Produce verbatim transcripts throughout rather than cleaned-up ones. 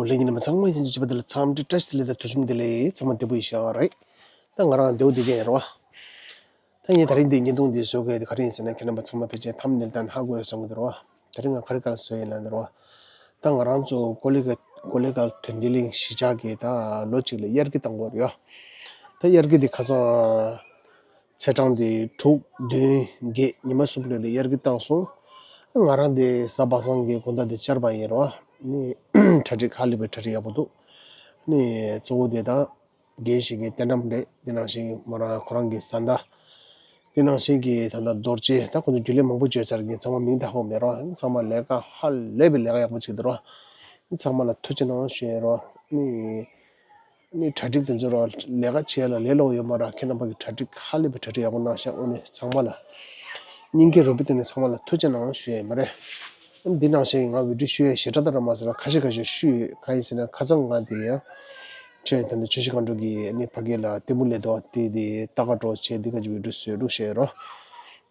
ལས་ཉིན་མ་ཚང་མ་ཡིན་གཅིག་པ་དེ་ལ་འཚམས་འདྲི་བཀྲ་ཤིས་བདེ་ལེགས་དང་ཐུགས་རྗེ་ཆེ། དེ་ལས་ཚང་མ་བདེ་པོ་ཡིན་ཤག་རེད། ད་ང་རང་བདེ་པོ་བདེ་རྐྱང་ཡིན་རོ། ད་ངས་ད་རིང་འདི་བརྙན་ཐུང་འདི་བཟོ་དགོས་དེ་ག་རེ་ཡིན་ཟེར་ན། ཁྱེད་རྣམ་པ་ཚང་མ་ཕལ་ཆེར་ཐམ་ནེལ་དང་ཧ་གོ་ཡོད་བསམ་གྱི་འདུག་རོ། ད་རིང་ང་ག་རེ་ག་ལ་བཟོས་ཡིན་ལབ་ན་རོ། ད་ང་རང་ཚོ་ཀོ་ལི་ག་ཀོ་ལི་གལ་དོན་ལྡན་གླིང་གཞིས་ཆགས་ཀྱི་ད་ལོ་གཅིག་ལ་དབྱར་སྐྱིད་བཏང་དགོས་རེད་ཡོ། ད་དབྱར་སྐྱིད་འདི་ཁ་སང་ཚེས་གྲངས་དེ་དྲུག་བདུན་བརྒྱད་ཉི་མ་གསུམ་རེ་ལ་དབྱར་སྐྱིད་བཏང་སོང་། ང་རང་དེ་གཟའ་པ་སངས་ཀྱི་དགོང་དག་དེ་བཅར་བ་ཡིན་རོ། ནི་གྲ་སྒྲིག་ཧ་ལས་པའི་གྲ་སྒྲིག་ཡག་པོ་འདུག། ནི་གཙོ་བོ་དེ་ད་རྒན་ཞིག་གི་རྟེན་འབྲེལ་རེད། དེ་ནང་བཞིན་མོ་རང་ཁོ་རང་གི་བཟའ་ཟླ། དེ་ནང་བཞིན་གྱི་ད་ལྟ་རྡོ་རྗེ། ད་ཁོ་ཚོ་རྒྱུན་ལས་མང་པོ་བྱོས་ཚར་གྱི། ཚང་མ་མིང་ད་ཧ་གོ་མེད་རོ། ཚང་མ་ལས་ཀ་ཧ་ལས་པའི་ལས་ཀ་ཡག་པོ་བྱེད་འདུག་རོ། ཚང་མ་ལ་ཐུགས་རྗེ་གནང་ཞུ་ཡིན་རོ། ནི་ནི་གྲ་སྒྲིག་དེ་ཚོ་རོ། ལས་ཀ་བྱེད་ལ་ལས་སླ་པོ་ཡོད་མ་རེད། ཁྱེད་རྣམ་པ་གི་གྲ་སྒྲིག་ཧ་ལས་པའི་གྲ་སྒྲིག་ཡག་པོ་གནང་ཤག། དངོས་གནས་ཚང་མ་ལ་སྙིང་ཁའི་རུས་པའི་གཏིང་ནས་ཚང་མ་ལ་ཐུགས་རྗེ་གནང་ཞུ་ཡ་ཡིན་མ་རེད། འདི་ནང་བཞིན་ང་བི་ཌིའོ་ཞུ་ཡ་ཞེ་དྲག་ད་ར་མ་ཟེར་ར། ཁ་ཤས་ཁ་ཤས་ཞུས་ཡོད། གང་ཡིན་ཟེར་ན་ཁ་སང་ང་དེ་ཡང་ཆོས་ད་ལྟ་ཆུ་བཞི་སྒང་དྲུག་གི་ནི་ཕ་གི་ལ་ལྟད་མོ་ལས་དོ་དེ་དེ་ལྟ་ག་འགྲོ་བྱས་འདི་ག་ཅིག་བི་ཌིའོ་བཟོས་བླུགས་བཞག་ཡོད་རོ།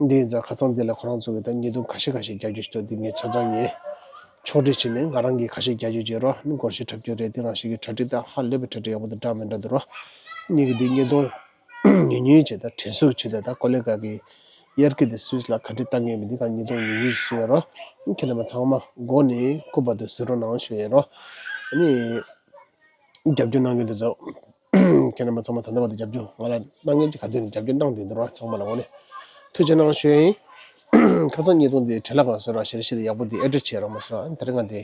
འདི་ཡིན་ཙང་ཁ་སང་དེ་ལ་ཁོ་རང་ཚོ་གི་ད་བརྙན་ཐུང་ཁ་ཤས་ཁ་ཤས་རྒྱབ་སྐྱོར་ཞུ་དོ། འདི་ངས་ཆ་ཚང་ངས་ཕྱོགས་སྒྲིག་བྱས་ནས་ང་རང་གིས་ཁ་ཤས་རྒྱབ་སྐྱོར་བྱས་རོ། ནི་སྒོར་གཞས་འཁྲབ་སྐྱོར་རེད། དེ་ནང་བཞིན་གྱི་གྲ་སྒྲིག་ད་ཧ་ལས་པའི་གྲ་སྒྲིག་ཡག་པོ་དང་འདྲ་མི་འདྲ་འདུག་རོ། ངེད་ཀྱི་འདི་བརྙན་ཐུང་ཉུང་ཉུང་བྱས་ད་དྲན་གསོ་བྱས་ད། ད་ཀོ་ལི་གལ་གྱི་དབྱར་སྐྱིད་དེ་སུད་སི་ལ་ག་འདྲ་བཏང་ངེས་མིན་འདི་ག་བརྙན་ཐུང་ཉུང་ཉུང་བཟོས་ཡོད་རོ། ཁྱེད་རྣམ་པ་ཚང་མ་མགོ་ནས་སྐུ་བར་དུ་གཟིགས་རོགས་གནང་ཞུ་ཡིན་རོ། ནི་རྒྱབ་སྐྱོར་གནང་མཁན་དེ་ཚོ་ཁྱེད་རྣམ་པ་ཚང་མ་ད་ལྟ་བར་དུ་རྒྱབ་སྐྱོར་ང་ལ་གནང་མཁན་གྱི་ག་དུས་ནས་རྒྱབ་སྐྱོར་གནང་བསྡད་འདུག་རོ། ཚང་མ་ལ་ངོ་ནས་ཐུགས་རྗེ་གནང་ཞུ་ཡིན། ཁ་སང་བརྙན་ཐུང་དེ་བྲེལ་ལ་གང་བཟོས་རོ། ཞེ་རེ་ཞེ་རེ་ཡག་པོ་དེ་ཨེ་ཌིཊ་བྱས་རོགས་མ་ཟེར་རོ། དེ་རིང་ང་དེ་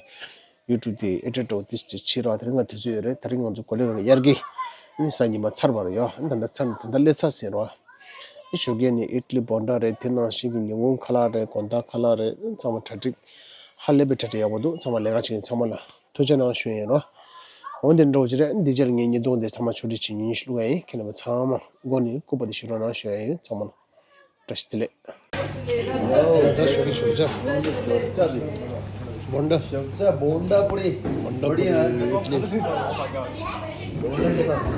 ཡུ་ཊུབ་དེ་ཨེ་ཌིཊ་འགྲོ་དེ་ཅི་བྱེད་རོགས། དེ་རིང་ང་དུས་ཚོད་ཡོད་རེད། དེ་རིང་ང་ཚོ་གོ་ལེ་ག་གི་དབྱར་སྐྱིད་ནི་གཟའ་ཉི་མ་ཚར་བ་རེད་ཡོ། ད་ལྟ་ཚར་ད་ལྟ་སླེབས་ཚར་ཟིན་རོ། ཞོགས་ཀས་ནི་ཨི་ཊ་ལི་བྷོན་ཌ་རེད། དེ་ནང་བཞིན་གྱི་ཉིན་གུང་ཁ་ལག་རེད། དགོང་དག་ཁ་ལག་རེད། ཚང་མ་གྲ་སྒྲིག་ཧ་ལས་པའི་གྲ་སྒྲིག་ཡག་པོ་འདུག། ཚང་མ་ལས་ཀ་བྱེད་མཁན་ཚང་མ་ལ་ཐུགས་རྗེ་གནང་ཞུ་ཡིན་རོ། འོ་དེ་འདྲ་བོ་ཅིག་རེད། འདི་རྗེས་ལ་ངས་བརྙན་ཐུང་དེ་ཚང་མ་ཕྱོགས་སྒྲིག་བྱེད་ཉུང་ཉུང་ཞིག་བླུག་ཡ་ཡིན། ཁྱེད་རྣམ་པ་ཚང་མ་མགོ་ནས་སྐུ་བར་དུ་གཟིགས་རོགས་གནང་ཞུ་ཡ་ཡིན། ཚང་མ་ལ་བཀྲ་ཤིས་བདེ་ལེགས། ཡོ། ད་ཞོགས་ཀས་ཞོགས་ཇ། ཞོགས་ཇ་འདི། བྷོན་ཌ། ཞོགས་ཇ་བྷོན་ཌ་པུ་རི། བྷོན་ཌ་པུ་རི། བྷོན་ཌ་ཀེ་སཱཐ།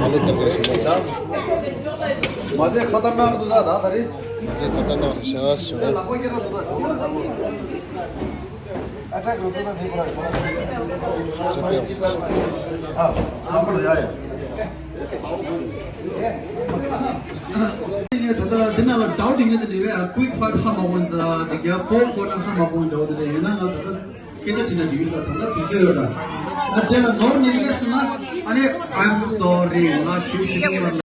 ཨ་ལུ་ཏར་ཀ་ཞོགས་ཇ། མ་ཚད་ཁ་ཏར་ནག་འདུག་ད་ད་ད་རེད། མ་ཚད་ཁ་ཏར་ནག་ཞག་ཞོགས། ལག་པ་སྐྱེ་ར་འདུག་ད་ཞོགས་ད་ད། ཨ་ཊ་གི་རོ་ཏོ་ན་ཐེ་ཁོ་ར་ཁོ་ར། ཨ། ཨ་ཁོ་ར་ཡ་ཡ། ད་ལྟ་འདི་ནང་ལ་ཌའུ་ཊི་ཡིན་ན་འདི་ནས་ཀུའིག་ཕའེབ་ཧ་མ་གོ་འདུག་ད་འདི་རྒྱ་པོ་ཀོ་ནར་ཧ་མ་གོ་འདུག་འདི་ཡིན་ན་ང་ད་ལྟ་སྐད་ཆ་དྲིས་ན་འགྲིག་གི་རེད། ད་ལྟ་དུས་ཚོད་ཡོད་ད། ཨ་ཅེ་ལ་ནོར་ནི་སླེབས་སོང་ན་ཨ་ནི་I'm sorry ང་ཞུ་ཞུ་གི་མ་རེད།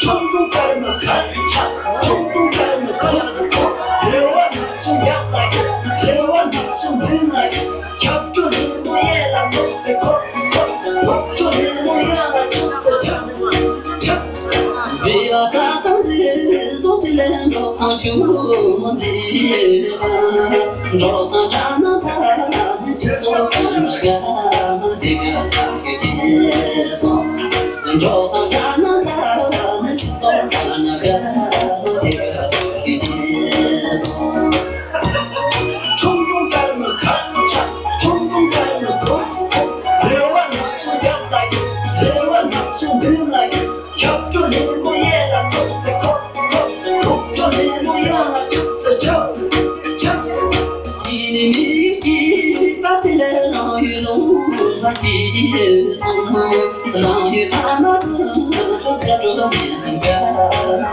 ཁྲོམ་ཁྲོམ་དཀར་མོ་ཁ་ཆག་ཁྲོམ་ཁྲོམ་དཀར་མོ་ཁོ་ཁོ། རེ་བ་ནག་ཆུང་རྒྱབ་ལ་ཡོད། རེ་བ་ནག་ཆུང་མདུན་ལ་ཡོད། ཞབས་བྲོ་ལེན་པོ་གཡས་ལ་འཁོར་སེ་འཁོར་འཁོར། འཁོར་བྲོ་ལེན་པོ་གཡོན་ལ་འཁྱུག་སེ་འཁྱུག་འཁྱུག། མཛེས་པ་རྩྭ་ཐང་མཛེས་བཟོ་དེ་ལས་འགྲོ་ཐང་ཆུང་མོ་མཛེས་པ། འགྲོ་ཐང་གྲ་ན་ད་ནི་ཆུ་སོ་ཐང་ན་ག་དེ་ག་ད་ཁེ་ཁེ་སོང་། འགྲོ་དང་འདྲ་ན་ད་ནི་ཆུ་ཚོད་ད་ན་ག་དེ་ག་ཤི་ཀྱི་སོང་། ཁྲུང་ཁྲུང་དཀར་མོ་ཁ་ཆག་ཁྲུང་ཁྲུང་དཀར་མོ་གོ། རེ་བ་ནག་ཆུང་རྒྱབ་ལ་ཡོད། རེ་བ་ནག་ཆུང་མདུན་ལ་ཡོད། ཞབས་བྲོ་ལེན་པོ་གཡས་ལ་འཁོར་སེ་འཁོར་འཁོར། འཁོར་བྲོ་ལེན་པོ་གཡོན་ལ་འཁྱུག་སེ་འཁྱུག་འཁྱུག། ཁྱེད་ནི་མི་ཡུལ་གྱི་པ་དེ་ལས་རང་ཡུལ་ལུང་པ་གྱི་སོང་། རང་ཡུལ་ཕ་མ་དུ་གྲོགས་ཀྱ་གྲོགས་ནས་ཚིག་ག་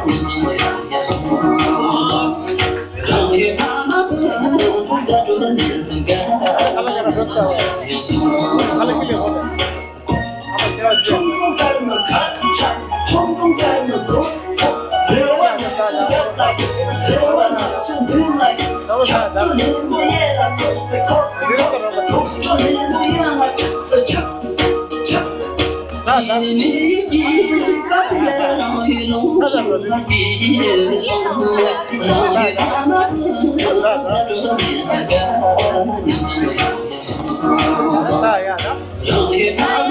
ནས་ཚོང་ཡ་ཡ་སོང་། རང་ཡུལ་ཕ་མ་དུ་གྲོགས་ཀྱ་གྲོགས་ནས་ཚིག་ག་ནས་ཚོང་ཡ་ཡ་སོང་། ཁྲུང་ཁྲུང་དཀར་མོ་ཁ་ཆག་ཁྲུང་ཁྲུང་དཀར་མོ་གོ། རེ་བ་ནག་ཆུང་རྒྱབ་ལ་ཡོད། རེ་བ་ནག་ཆུང་མདུན་ལ་ཡོད། ཞབས་བྲོ་ལེན་པོ་གཡས་ལ་འཁོར་སེ་འཁོར་འཁོར། འཁོར་བྲོ་ལེན་པོ་གཡོན་ལ་འཁྱུག་སེ་འཁྱུག་འཁྱུག། ཁྱེད་ནི་མི་ཡུལ་གྱི་པ་དེ་ལས་རང་ཡུལ་ལུང་པ་གྱི་སོང་། རང་ཡུལ་ཕ་མ་དུ་ད་འགྲོ་ནས་ཚ་ག་ཉམས་སོང་། ས་ཡ་ད།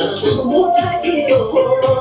ཡག་དང་། དེ་འདྲའི་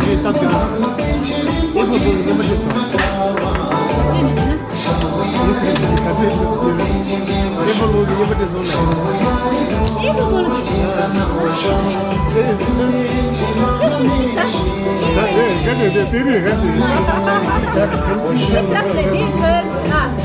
སྟབས་ཀྱིས་ཨེ་ཕོ་ཚོ་ལ་སྙན་པ་བསྲེས་སོང་། ཡིན་ཟེར་གྱི་ག་ཚོད་ཡིན་ཟེར་གྱི་རེད། ཨེ་ཕོ་ལོ་གི་སྙན་པ་བསྲེས་སོང་ལ། ཨེ་ཕོ་ལོ་ལ། ཨེ་ཕོ་ལོ་ལ། ཁྱོད་སུ་ཡིན་ཟེར། ད་དེ་ག་ཚོད་དེ་དེ་རེད་ག་ཚོད་ཡིན། ད་ད་ཁམས་ཀྱི་ཡིན་ཟེར། ད་དེ་ཁྱོད་ཨ།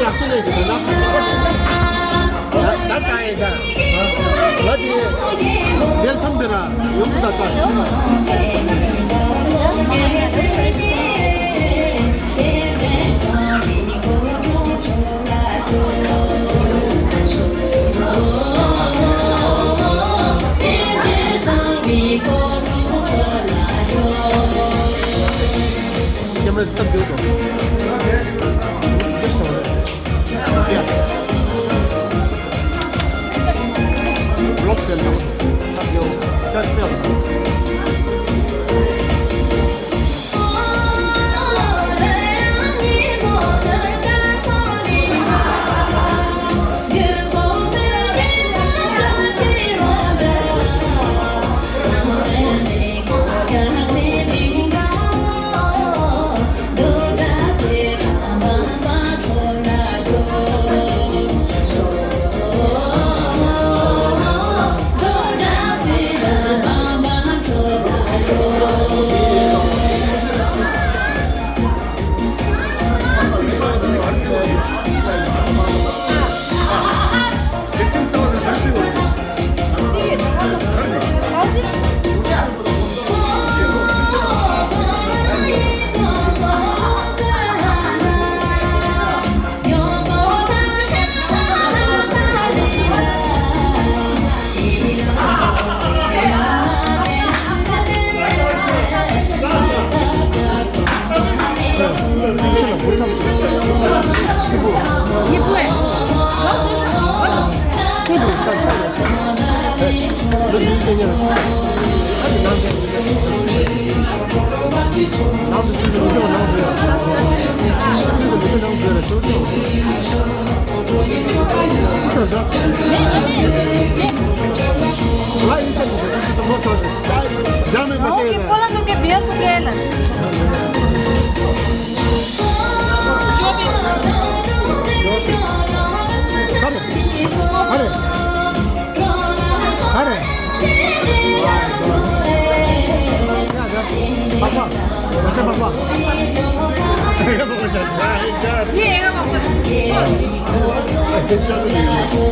ལགས་སོ་ལགས་སོ་ལགས་སོ། ད་ད་ད་ད་ད་ད་དེ་དེར་ཐམ་དེ་ར་ཡོང་ད་ད། ཁྱེད་རང་སྟབས་བདེ་པོ་འདུག་ཡ། ལོག་སེལ་དང་། ཐབས་ཡོད། ཅ་ཆ་ཡོད།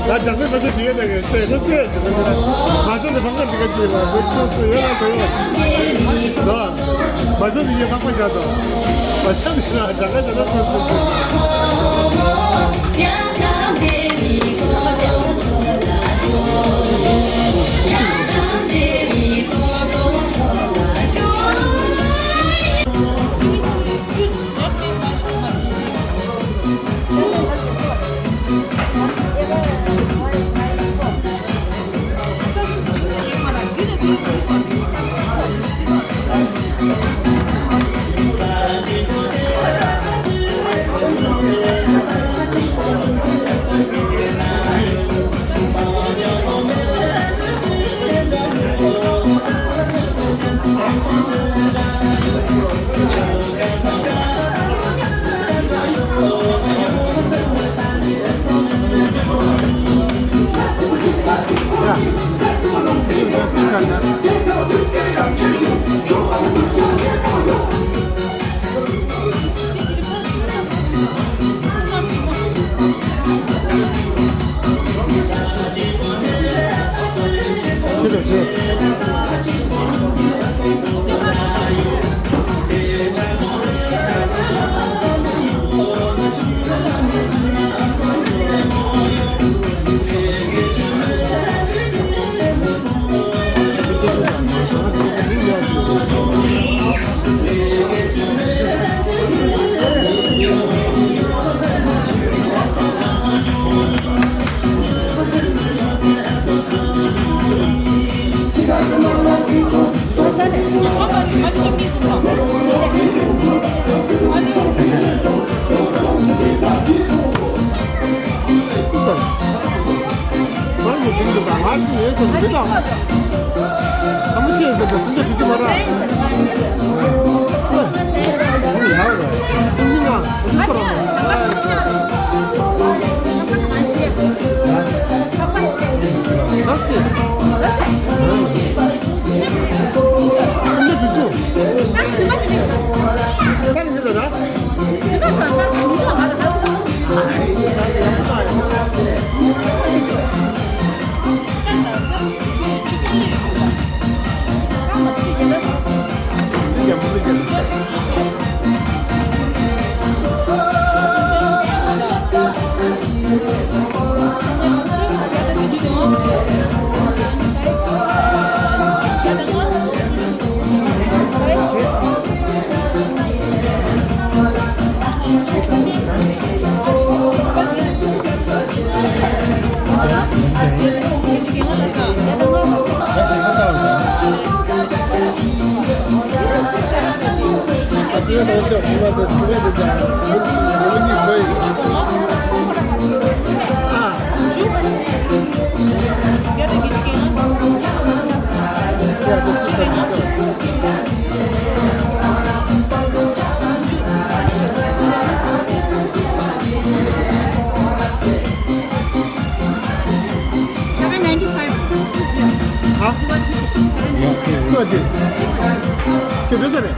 ད་ཇག་པའི་ཕ་ཤ་བྲིས་ཡོད་ད་གི་སེ་ཁོ་སེ་ཞིག་ཁོ་ཤ། མ་ཤ་འདི་ཕང་ཁ་འདི་ག་ཅིག་ལ་བེད་ཁོ་སེ་ཡོད་ལ་སེ་ཡོད། ད་མ་ཤ་འདི་ཡོད་ཕག་པ་བཞག་དང་། མ་ཤ་འདི་ལ་ཇག་པ་བཞག་ན་ཁོ་སེ་ཞིག Good job. You must have created that. Ah. Yeah, this is a good job. Seven ninety-five. हाँ? सो जी। कितने से रे?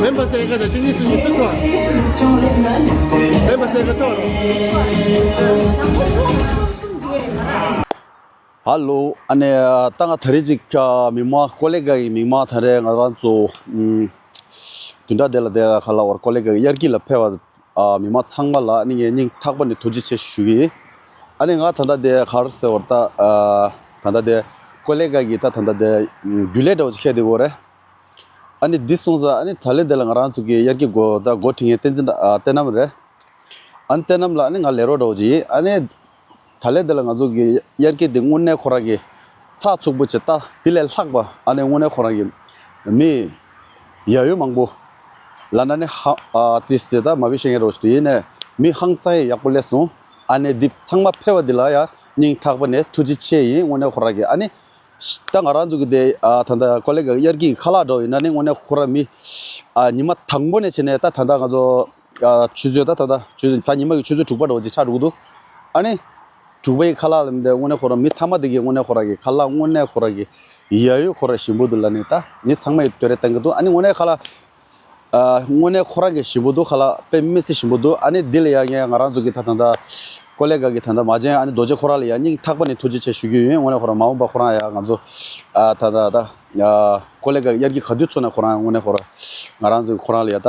Member སེ་ག་དང་གཅིག་གཉིས་གསུམ་གཉིས་གསུམ་ཐོག Member སེ་ག་ཐོག་ཧ་ལོ། ཨ་ནི་ད་ང་ད་རེས་ཅིག་མི་མང་ཀོ་ལེ་ག་གི་མི་མང་ད་རེས་ང་རང་ཚོ་བདུན་ཕྲག་དེ་ལ་དེ་ལ་ཁ་ལ་བར་ཀོ་ལེ་ག་གི་དབྱར་སྐྱིད་ལ་ཕེབས་པ་མི་མང་ཚང་མ་ལ་ཨ་ནི་ངས་སྙིང་ཐག་པ་ནས་ཐུགས་རྗེ་ཆེ་ཞུ་གི་ཡིན། ཨ་ནི་ང་ད་ལྟ་དེ་ག་རེ་ཟེར་བར་ད་ད་ལྟ་དེ་ཀོ་ལེ་ག་གི་ད་ད་ལྟ་དེ་རྒྱུན་ལས་འདྲ་བོ་ཅིག་ཁེལ་དེ་གོ་རེད། ཨ་ནི་འདི་སོང་ཙང་ཨ་ནི་ད་ལན་དེ་ལ་ང་རང་ཚོ་གི་དབྱར་སྐྱིད་འགོ་ད་འགོ་ཁྲིད་མཁན་བསྟན་འཛིན་ཨ་བསྟན་རྣམ་རེད། ཨ་ནི་བསྟན་རྣམ་ལ་ཨ་ནི་ང་ལས་རོགས་འདྲ་བོ་ཅིག་ཡིན། ཨ་ནི་ད་ལན་དེ་ལ་ང་ཚོ་གི་དབྱར་སྐྱིད་དེ་དངོས་གནས་ཁོ་རང་གི་ཚགས་ཚུད་པོ་བྱས་ད་དེ་ལས་ལྷག་པ་ཨ་ནི་དངོས་གནས་ཁོ་རང་གི་མི་ཡ་ཡོད་མང་པོ་ལ་ན་ནི་ཧ་ཨ་ཏི་སེ་ད་མ་བི་ཤེས་མཁན་འདྲ་བོ་ཅིག་ཡིན་ནས་མི་ཧང་སང་ཡས་ཡག་པོ་སླེབས་སོང་། ཨ་ནི་འདི་ཚང་མ་ཕེབས་པ་འདི་ལ་ཡ་སྙིང་ཐག་པ་ནས་ཐུགས་རྗེ་ཆེ་ཡིན། དངོས་གནས་ཁོ་རང་གི་ཨ་ནི། ད་ང་རང་ཚོ་གི་དེ་ཨ་ད་ལྟ་ཀོ་ལེ་ག་དབྱར་སྐྱིད་ཁ་ལག་འདྲ་བོ་ཡིན་ན་ནི་དངོས་གནས་ཁོ་རང་མི་ཨ་ཉི་མ་དང་པོ་ནས་བྱས་ནས་ད་ད་ལྟ་ང་ཚོ་ཨ་ཆུ་ཚོད་ད་ད་ལྟ་ཆུ་ཚོད་གཟའ་ཉི་མ་གི་ཆུ་ཚོད་དྲུག་པ་འདྲ་བོ་ཅིག་ཆགས་འགྲོ་གི་འདུག་ཨ་ནི་དྲུག་པའི་ཁ་ལག་ལ་མི་དེ་དངོས་གནས་ཁོ་རང་མི་ཐ་མ་དེ་གི་དངོས་གནས་ཁོ་རང་གི་ཁ་ལག་དངོས་གནས་ཁོ་རང་གི་ཡ་ཡོད་ཁོ་རང་ཞིམ་པོ་འདུག་ལབ་ནས་ད་མི་ཚང་མ་ཡི་བསྟོད་ར་བཏང་གི་འདུག་ཨ་ནི་དངོས་གནས་ཁ་ལག་ཨ་དངོས་གནས་ཁོ་རང་གི་ཞིམ་པོ་འདུག་ཁ་ལག་དཔེ་མི་སྲིད་ཞིམ་པོ་འདུག་ཨ་ནི་འདི་ལ་ཡ་ངས་ང་རང་ཚོ་གི་ད་ད་ལྟ་ཀོ་ལེ་ག་གི་ད་ལྟ་མ་བྱན་ཨ་ནི་རྡོ་རྗེ་ཁོ་རང་ལ་ཡ་སྙིང་ཐག་པ་ནས་ཐུགས་རྗེ་ཆེ་ཞུ་རྒྱུ་ཡིན། དངོས་གནས་ཁོ་རང་མ་འོངས་པ་ཁོ་རང་ཡ་ང་ཚོ་ཨ་ད་ད་ད་ཨ་ཀོ་ལེ་ག་གི་དབྱར་སྐྱིད་ག་དུས་ཚུགས་ན་ཁོ་རང་དངོས་གནས་ཁོ་རང་ང་རང་ཚོ་ཁོ་རང་ལ་ཡ་ད་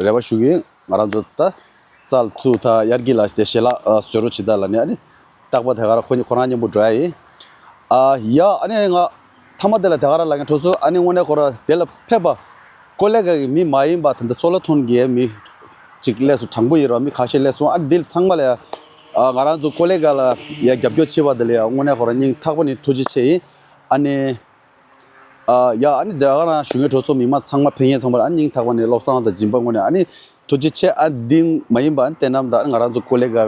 རེ་རེ་བ་ཞུ་རྒྱུ་ཡིན། ང་རང་ཚོ་ད་རྩལ་ཚུགས་ད་དབྱར་སྐྱིད་ལ་དེ་ཞལ་ལག་ཨ་བཟོ་རོགས་བྱེད་ད་ལབ་ནས་ཨ་ནི། རྟག་པར་དེ་ག་རང་ཁོ་ཁོ་རང་མཉམ་པོ་འགྲོ་ཡ་ཡིན། ཨ་ཡ་ཨ་ནི་ང་མཐའ་མ་དེ་ལ་དེ་ག་རང་ལབ་མཁན་འགྲོ་སོང་། ཨ་ནི་དངོས་གནས་ཁོ་རང་དེ་ལ་ཕེབས་པ་ཀོ་ལེ་ག་གི་མི་མ་ཡིན་པ་ད་ལྟ་སོ་ལོ་ཐོན་གྱི་མི་གཅིག་སླེབས་སོང་། དྲང་པོ་ཡིན་རོགས་མི་ཁ་ཤས་སླེབས་སོང་། ཨ་འདི་ཚང་མ་ལ་ཡ་ཨ་ང་རང་ཚོ་ཀོ་ལེ་ག་ལ་ཡ་རྒྱབ་སྐྱོར་བྱས་པ་དེ་ལ་ཡ་དངོས་གནས་ཁོ་རང་སྙིང་ཐག་པ་ནས་ཐུགས་རྗེ་ཆེ་ཡིན། ཨ་ནི། ཨ་ཡ་ཨ་ནི་དེ་ག་རང་ཞུ་མཁན་གྲོགས་ཚོ་མི་མང་ཚང་མ་ཕན་ཡོན་ཚང་མ་ལ་ཨ་ནི་སྙིང་ཐག་པ་ནས་བློ་བཟང་དང་སྦྱིན་པ་དངོས་གནས་ཨ་ནི་ཐུགས་རྗེ་ཆེ། ཨ་འདི་མ་ཡིན་པ་ཨ་ནི་བསྟན་རྣམ་དང་ཨ་ནི་ང་རང་ཚོ་ཀོ་ལེ་ག་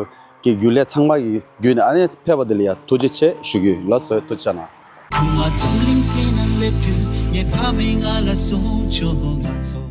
གི་རྒྱུན་ལས་ཚང་མ་གི་བརྒྱུད་ནས་ཨ་ནི་ཕེབས་པ་དེ་ལ་ཡ་ཐུགས་རྗེ་ཆེ་ཞུ་གི་ཡོད། ལགས་སོ་ཐུགས་རྗེ་གནང་། ང་ཚོ་གླིང་ཐེ་ན་སླེབས་དུས་ངའི་ཕ་མས་ང་ལ་གསུངས་བྱུང་། ང་ཚོ།